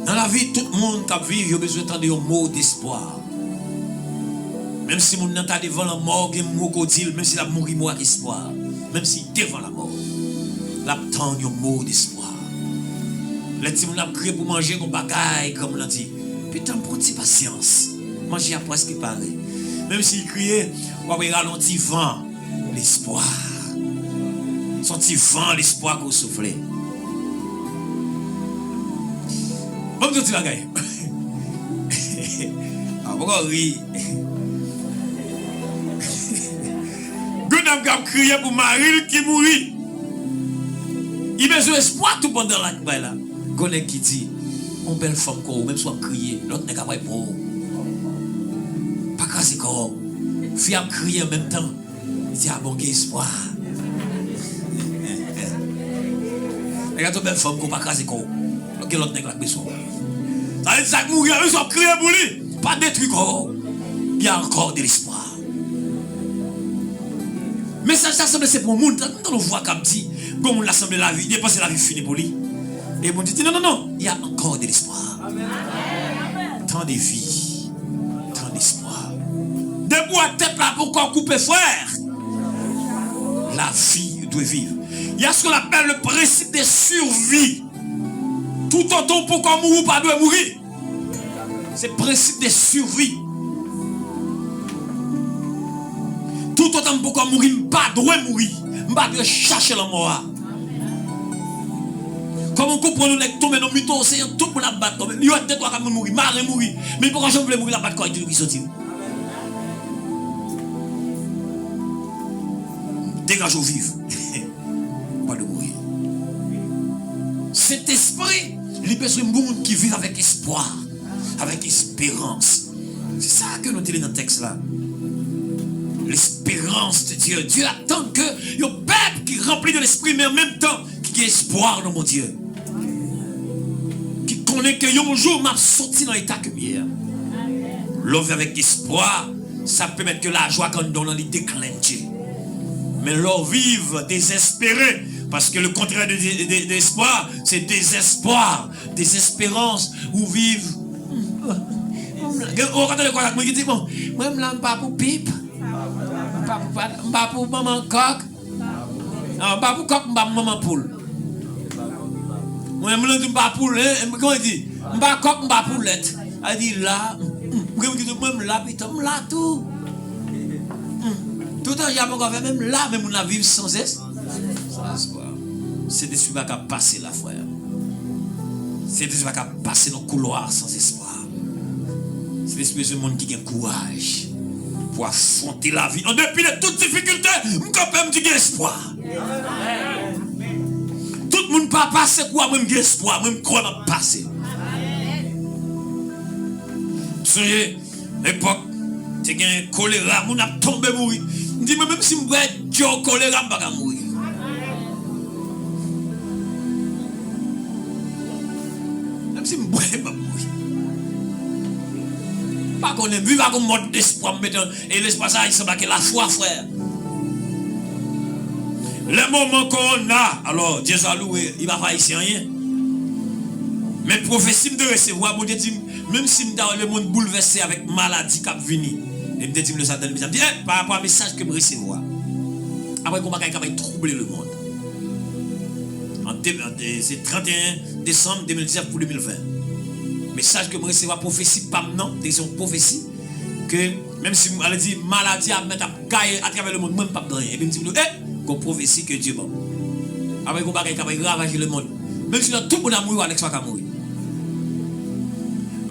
Nan lavi, tout moun k ap viv, yo bezwen tande yon mo despwa. Menm si moun nan ta devan lanmò, gen mo ke w di l, menm si l ap mouri, mouri ak espwa. Menm si devan lanmò, l ap tann yon mo despwa. Lè timoun ap kriye pou manje, gon bagay granmoun nan di, pitan m pran ti pasyans, manje a prèske pare. Menm si l kriye, w ap wè l yon ti van lespwa. Se yon ti van lespwa k ap soufle. Ban m di w ti bagay. A, poko ri. Gon dam k ap kriye pou mari l ki mouri. Li bezwen espwa tou pandan l ap bay la. Gon nèg ki di, yon bèl fanm kon ou, menm si w ap kriye, lòt nèg ap pral pran w. Pa kraze kò w. Fi ap kriye an menm tan. Li di, a bon, gen espwa. Nèg la di, yon bèl fanm kon ou, pa kraze kò w. Gen lòt nèg la k bezwen w. Sa vle di sa k mouri an, menm si w ap kriye pou li, pa detwi kò w. Il y a encore de l'espoir. Mesaj sa sanble se pou yon moun. Tankou m tande yon vwa k ap di, gon moun la sanble lavi, li panse lavi fini pou li. E Bondye di, non, non, non, il y a encore de l'espoir. Tan de vi, tan de espwa. Depi w atè la, poko koupe, frè. La vie doit vivre. Il y a ce qu'on appelle le principe de survie. Toutotan w poko mouri, ou pa dwe mouri. Se prensip de survie. Toutotan m poko mouri, m pa dwe mouri. M pa dwe chache lanmò a. Kòman w konprann yon nèg tonbe nan mitan oseyan, tout moun ap bat kò l, li wè de twa kat moun mouri, maren mouri, men li poko janm vle mouri, l ap bat kò l, li toujou ki soti. Degaje w viv. Ou pa dwe mouri. Sentespri, li bezwen moun ki viv avèk espwa, avèk esperans. Se sa ke nou te li nan tèks la. L'espérance de Dieu. Dieu attend que yon pèp ki ranpli de lespri, men an menm tan ki gen espwa nan Bondye. Ki konnen ke yon jou m ap soti nan eta ke m ye a. Lè w viv avèk espwa, sa pèmèt ke lajwa k anndan w lan li deklenche. Men lè w viv dezespere, paske le contraire de, de, de, de espwa, se dezespwa, dezesperans, ou viv. Gen, ou ka tande konsa moun ki di, bon, mwen m la m pa pou pip, m pa pou, pa, m pa pou manman kòk, ah, m pa pou kòk, m pa pou manman poul. Mwen, moun nan di m pa poul, hein, kòman l di? M pa kòk, m pa poulèt. A di la, m, m, m, mwen m la pito, m la tou. M, tout anje a poko fè, men m la, men moun la viv san es-, san espwa. Sentespri pa ka pase la, frè. Sentespri pa ka pase nan koulwa san espwa. Sentespri bezwen moun ki gen kouraj pou afwonte lavi. An depi de tout difikilte, m kanpe, m di gen espwa. Tout moun pa pase kou a, mwen m gen espwa, mwen m kwè m ap pase. M sonje epòk te gen kolera, moun ap tonbe mouri. M di mwen menm si m bwè djò kolera, m pa ka mouri. Menm si m bwè, m p ap mouri. M pa konnen, m viv ak yon mòd espwa m mete, e lespwa sa a, li sanble ak lafwa, frè. Le moment qu'on a, alors, Dieu soit loué, li pa fè Ayisyen anyen. Men pwofesi m te resevwa, Bondye di m, menm si m ta wè lemonn boulvèse avèk maladi k ap vini, e m te di m le Satan, li di, eh, pa rapò a mesaj ke m resevwa. Apre, gon bagay k ap twouble lemonn. An de, an de, se trannteyen desanm de mil diznèf pou de mil ven. Mesaj ke m resevwa, pwofesi pa m nan, te se yon pwofesi ke, menm si, ale di, maladi a mèt ap gaye atravè lemonn, mwen, m p ap gen anyen. Epi m di m, eh, gon pwofesi ke Dye ban m. Apre, gon bagay k ap ravaje lemonn. Menm si nan tout moun ap mouri, Alex pa ka mouri.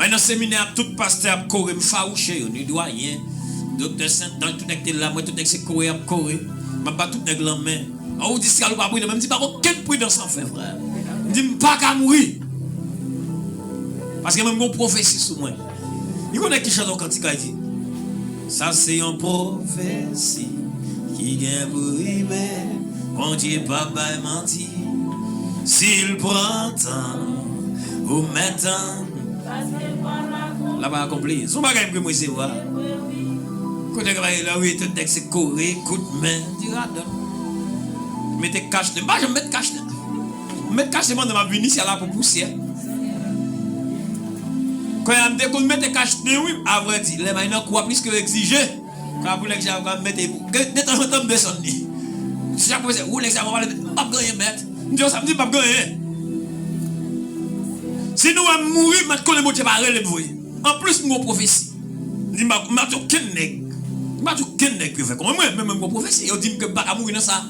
Mwen nan seminè a, tout pastè ap kore m, fawouche yo, ni dwayen, doktè Sentan, tout nèg te la, mwen tout nèg se kore y ap kore. M ap ba tout nèg lanmen. An, ou di si al ou pa pridan, men m di pa gen okenn pridans an fè, frè. M di m pa ka mouri. Paske mwen m gon pwofesi sou mwen. Li konnen ki chante yon kantik la, li di, sa se yon pwofesi ki gen pou rive. Bondye p ap bay manti. Si l pran tan, ou mèt tann. L ap akonpli. Se yon bagay m ke m resevwa. Kote ke bagay la, wi, tout nèg se kore, kout men, di radòt. Mete kach nen. M pa janm met kach nen. M met kach nen pandan m ap vini, syèl la pou pousyè. Kounye a, m te konn mete kach nen, wi, avrèdi. Lè m al nan kou a, plis ke yo egzije. Kwa pou nèg sa yo ka mete, gen, de tanzantan m desann li. Si sa pwofesè, ou nèg sa yo pale, m p ap gen anyen mèt. M di yo sa, m di m p ap gen anyen. Si nou wè m mouri, mèt konnen Bondye pa rele m vre. Anplis, m gon pwofesi. M di m p ap, m p ap di okenn nèg. M pa di okenn nèg ki fè kòman mwen, mwen menm m gon pwofesi, yo di m ke m pa ka mouri nan sa.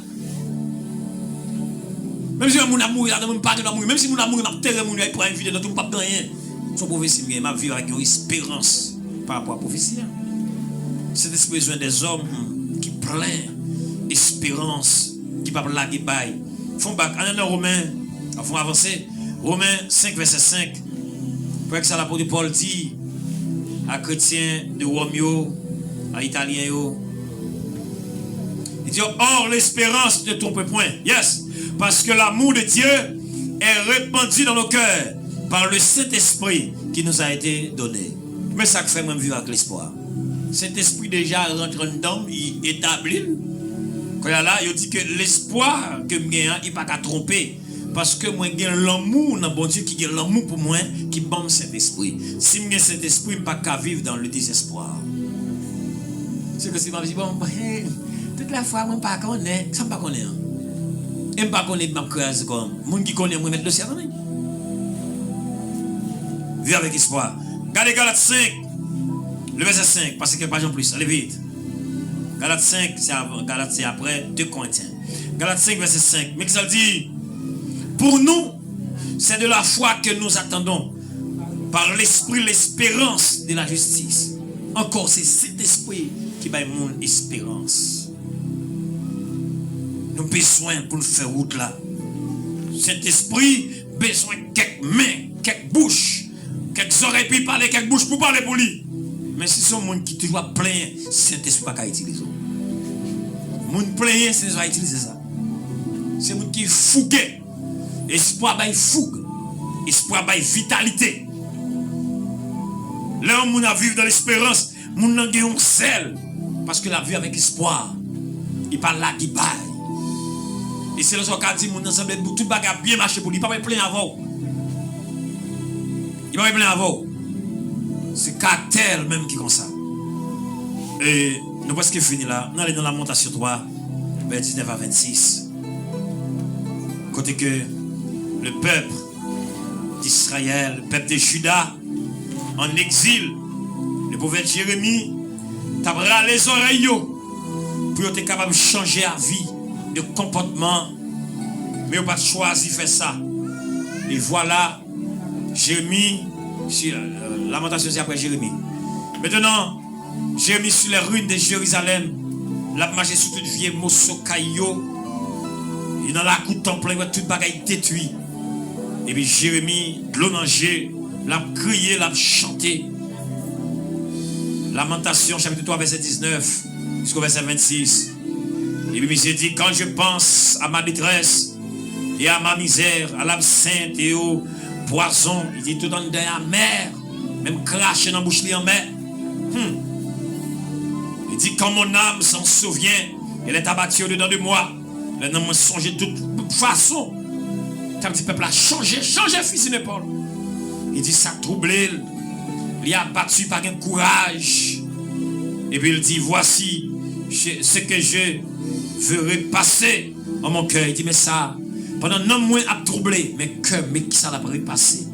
Menm si yon moun ap mouri ladan mwen, m pa gen dwa mouri. Menm si moun ap mouri, m ap tere moun yo, epi pran yon vide nan tou, m p ap gen anyen. Se yon pwofesi m gen, m ap viv avèk yon esperans pa rapò a pwofesi a. Sentespri bezwen dèzòm ki plen esperans, ki p ap lage bay. Fè yon bak, ann al nan Women, fè yon avanse. Women senk, vèsè senk. Pou sa lapot Pòl di a kretyen de Wòm yo, a Italyen yo, li di, or, l'espérance ne trompe point. Yes, parce que l'amour de Dieu est répandu dans nos cœurs par le Saint-Esprit qui nous a été donné. Men sa k fè mwen m viv ak lespwa. Sentespri deja rantre anndan m, li etabli l. Kounye a la, yo di ke lespwa ke m gen an, li pa ka twonpe. Paske mwen gen lanmou nan Bondye ki gen lanmou pou mwen, ki ban m Sentespri. Si m gen Sentespri, m pa ka viv dans le désespoir. Se ke si m ap di, bon, tout la fwa mwen pa konnen, sa m pa konnen an. E m pa konnen, m ap kraze kò m. Moun ki konnen, mwen met dosye a nan men. Viv avèk espwa. Gade Galat senk, le vèsè senk, paske kèk paj an plis, ale vit. Galat senk, se avan, Galat se apre de Korentyen. Galat senk, vèsè senk, men kisa l di? Pour nous, c'est de la foi que nous attendons, par l'Esprit, l'espérance de la justice. Ankò, se Sentespri ki bay moun esperans. Nou bezwen pou n fè wout la. Sentespri bezwen kèk men, kèk bouch, kèk zòrèy pou l pale, kèk bouch pou pale pou li. Men si se yon moun ki toujou ap plenyen, Sentespri pa ka itilize w. Moun plenyen, Sentespri pa itilize sa. Se moun ki fouge. Espwa bay foug. Espwa bay vitalite. Lè yon moun ap viv dans l'espérance, moun nan gen yon zèl. Paske l ap viv avèk espwa. Li pa lage bay. E se lè sa w ka di moun nan sanble tout bagay ap byen mache pou li. Li pa bay plenyen avè w. Li pa bay plenyen avè w. Se karaktè l menm ki konsa. E nou prèske fini la. Nou ale nan Lamantasyon twa, vèsè diznèf a vennsis. Kote ke le pèp d'Israël, le pèp de Juda, an egzil, le pwofèt Jeremi t ap rale zòrèy yo pou yo te kapab chanje avi de konpòtman, men yo pa t chwazi fè sa. E vwala, Jeremi, si, euh, Lamantasyon se apre Jeremi. Mentnan, Jeremi sur les ruines de Jérusalem, l ap mache sou tout vye moso kay yo, e nan lakou tanp lan, li wè tout bagay detwi. Epi Jeremi, dlo nan je, l ap kriye, l ap chante. Lamantasyon, chapit twa, vèsè diznèf, jisko vèsè vennsis. Epi misye di, quand je pense à ma détresse et à ma misère, à l'absinthe et au poison, li di tout anndan amè, menm krache nan bouch li anmè. Hmm. Li di, quand mon âme s'en souvient, elle est abattue au-dedans de moi. Lè nanm mwen sonje tout fason, t ap di pèp la, chanje, chanje fizi nepòl. Li di sa twouble l, li abati, pa gen kouraj. Epi l di, voici ce que je veux repasser en mon cœur. Li di, men sa, pandan nanm mwen ap twouble, men kè m, men kisa l ap repase.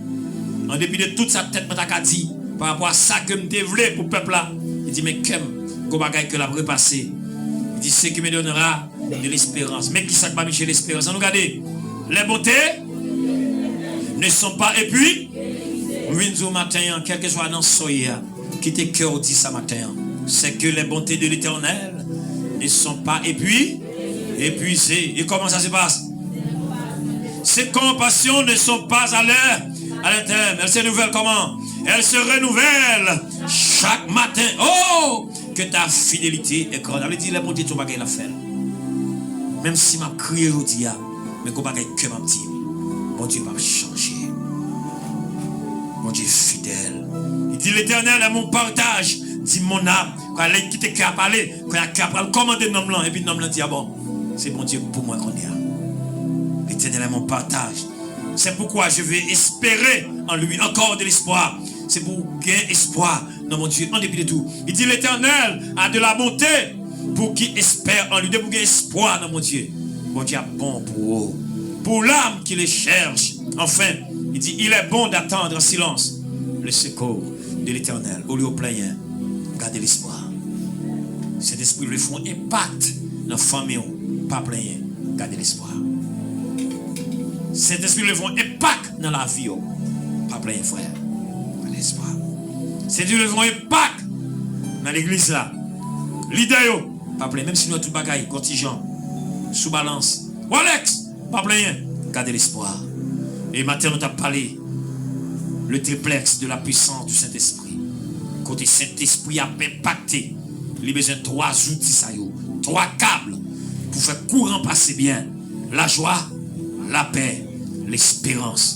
An depi de tout sa tèt mwen ta ka di, pa rapò a sa ke m te vle pou pèp la, li di, men kè m, gon bagay ke l ap repase. Li di, ce qui me donnera de l'espérance. Men kisa k ba misye lesperans? Ann nou gade. Les bontés ne sont pas épuisées. M vin di w maten an, kèlkeswa nan sa w ye a, kite kè w di sa maten an. C'est que les bontés de l'Éternel ne sont pas épuis-, épuisées. Et comment ça se passe? Ses compassions ne sont pas à leur, à leur terme. Elles se renouvellent comment? Elles se renouvellent chaque matin. Oh, que ta fidélité est grande. Sa vle di, lè Bondye di yon bagay, l ap fè l. Menm si m ap kriye jodi a, men gon bagay kè m ap di m, Bondye p ap chanje. Bondye fidèl. Li di, l'Éternel est mon partage, dit mon âme. Kwa lè l kite kè a pale, kwa kè a pral kòmande nanm lan, epi nanm lan di, a bon, se Bondye pou mwen kounye a. L'Éternel est mon partage. C'est pourquoi je vais espérer en lui, encore de l'espoir. Se pou gen espwa nan Bondye, an depi de tou. Li di, l'Éternel a de la bonté pour qui espère en lui. Depi w gen espwa nan Bondye, Bondye ap bon pou ou. Pour l'âme qui le cherche, enfin, li di, il est bon d'attendre en silence le secours de l'Éternel. Olye w plenyen, gade lespwa. Sentespri vle fè yon enpak nan fanmi w. Pa plenyen. Gade lespwa. Sentespri vle fè yon enpak nan lavi w. Pa plenyen, frè. Gade lespwa. Sentespri vle fè yon enpak nan legliz la. Lidè yo. Pa plenyen. Menm si nou wè tout bagay kontijan, sou balans. Walex, pa plenyen. Gade lespwa. E maten nou t ap pale le triplex de la puissance du Saint-Esprit. Kote Sentespri ap enpakte, li bezwen twa zouti sa yo, twa kab pou fè kouran pase byen. Lajwa, lapè, lesperans.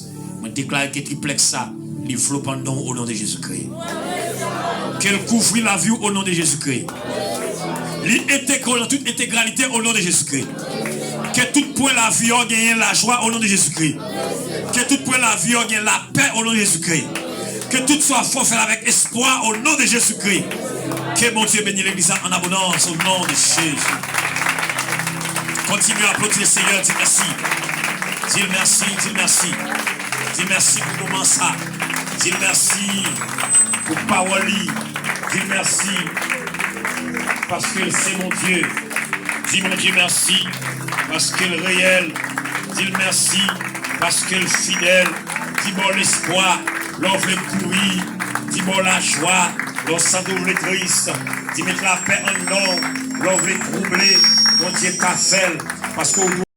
Mwen deklare ke triplèks sa, li vlope anndan w o non de Jezikri. Ke l kouvri lavi w o non de Jezikri. Li entegre w nan tout entegralite o non de Jezikri. Ke tout pwen lavi w genyen lajwa o non de Jezikri. Ke tout pwen lavi w gen lapè o non de Jezikri. Ke tout sa w ap fè w fè l avèk espwa o non de Jezikri. Ke Bondye beni legliz la an abondans o non de Jezi. Kontinye aplodi le Senyè, di mèsi. Di l mèsi, di l mèsi. Di l mèsi pou moman sa. Di l mèsi pou pawòl li. Di l mèsi paske l se Bondye. Di Bondye mèsi paske l reyèl. Di l mèsi paske l fidèl. Di ba w lespwa lè w vle kouri. Di ba w lajwa lè w santi w vle tris. Di met lapè anndan w lè w vle twouble. Bondye ka fè l paske w